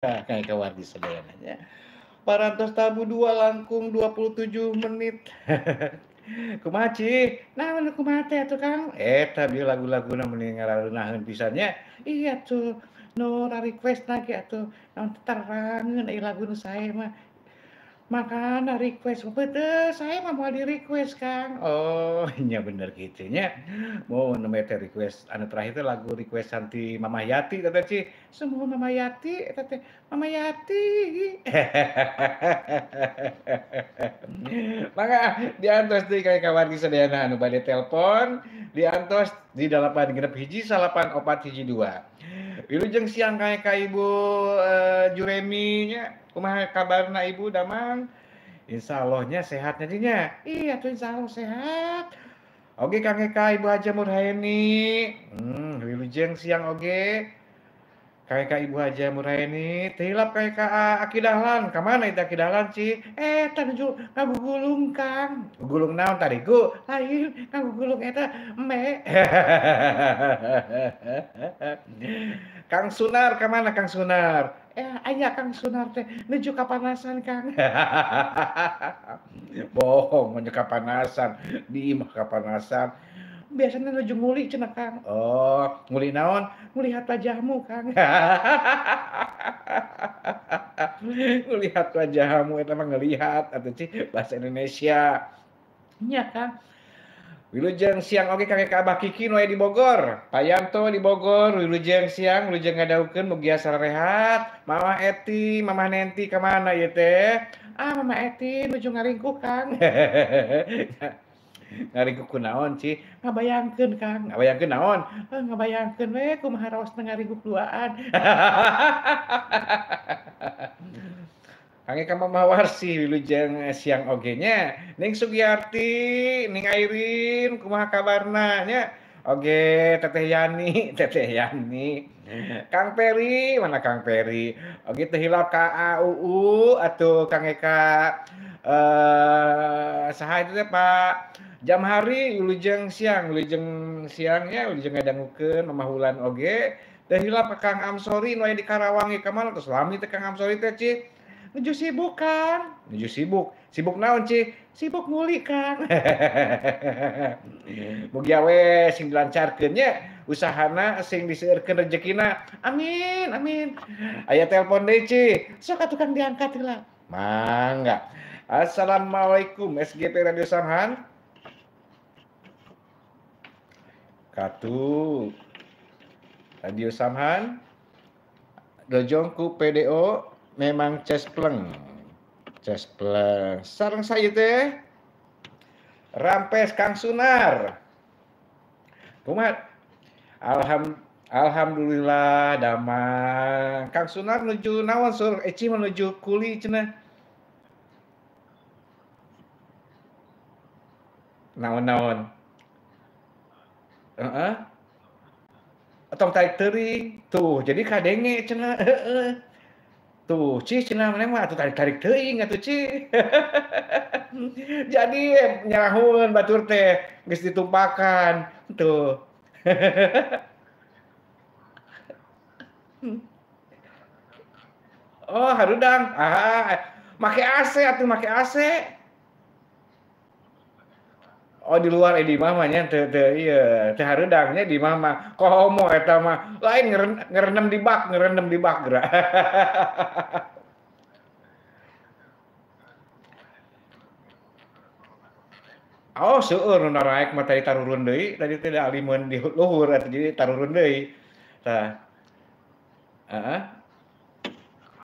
Kang Eka wargi sadayana nya. Parantos tabuh 2 langkung 27 menit. Kumaha Ci? Naon kumaha teh atuh Kang? Eta bieu lagu-laguna meni ngarareunaheun pisan nya. Iya tuh, nu request lagi atuh, naon terangeun euy lagu nu sae mah. Makana request teu saya mah moal di-request Kang. Oh, nya bener kitu nya. Mun nembe teh request anu terakhir teh lagu requestan ti Mamah Yati eta teh Ci. Sumuhun Mama Yati eta teh. Mama Yati. Mangga diantos deui ka wargi sadayana anu bade telepon, diantos di 8 genep 1 9 4 1 2. Wilujeng siang ka Ibu Juremi nya. Kumaha kabarna Ibu damang? Insyaallah nya sehat nya nya. Iya tuh insyaallah sehat. Oke Kang Eka Ibu Haja Murhaeni. Wilujeng siang oge. Kang Eka Ibu Haja Murhaeni, teu hilap Kang Eka Aki Dahlan. Ka mana itu Aki Dahlan Ci? Eta nuju ngagugulung Kang. Gugulung naon tarigu? Lain ngagugulung eta embe. Kang Sunar ka mana Kang Sunar? Aya Kang Sunar teh nuju kapanasan Kang. Bohong nuju kapanasan, di imah kapanasan. Biasanya nuju nguli cenah Kang. Oh, nguli naon? Ngulihat wajahmu Kang. Ngulihat wajahmu eta mah ngelihat atuh Ci bahasa Indonesia. Nya Kang. Wilujeng siang oge Kang Eka Abah Kiki nu aya di Bogor. Pak Yanto di Bogor, wilujeng siang, wilujeng ngadaukeun mugia sarehat. Mama Eti, Mama Nenti ka mana ieu teh? Ah, Mama Eti nuju ngaringkuk Kang. Ngaringkuk kunaon Ci? Ngabayangkeun Kang. Ngabayangkeun naon? Ngabayangkeun we kumaha raosna ngaringkuk duaan. Kang Eka Mama Warsi wilujeng siang oge nya. Ning Sugiarti, Ning Airin kumaha kabarna nya? Oge Teteh Yani, Teteh Yani. Kang Peri, mana Kang Peri? Oge teu hilap ka AUU atuh Kang Eka saha itu teh Pak Jamhari wilujeng siang nya wilujeng ngadangukeun Mama Hulan oge. Teu hilap ka Kang Amsori nu aya di Karawang ka mana tos lami teh Kang Amsori teh Ci. Nuju sibuk Kang. Nuju sibuk. Sibuk naon Ci? Sibuk nguli Kang. Mugia we sing dilancarkeun nya usahana sing diseueurkeun rejekina. Amin amin. Aya telepon deui Ci. Sok atuh Kang diangkat heula. Mangga. Assalamualaikum SGP Radio Samhan. Katu Radio Samhan. Dojongku PDO memang cespleng. Cespleng. Sareng saya teh Rampes Kang Sunar. Kumaha? Alhamdulillah damang. Kang Sunar nuju naon sur? Eci menuju kuli cenah. Naon-naon. Heeh. Atong tarik teuring. Tuh, jadi kadenge cenah. Heeh. Tuh, Ci cenah maneh mah atuh tarik-tarik teuing atuh Ci. Jadi nyarahun batur teh geus ditumpakan. Tuh. Oh, harudang. Ah, make AC atuh make AC. Oh, di luar di mama nya teu teu ieu, teu harudang nya di mama. Komo eta mah lain ngerenem di bak, ngerenem di bak geura. Oh, seueur nu naraek mah tadi tarurun deui, tadi teh da alimeun di luhur atuh jadi tarurun deui. Tah. Heeh.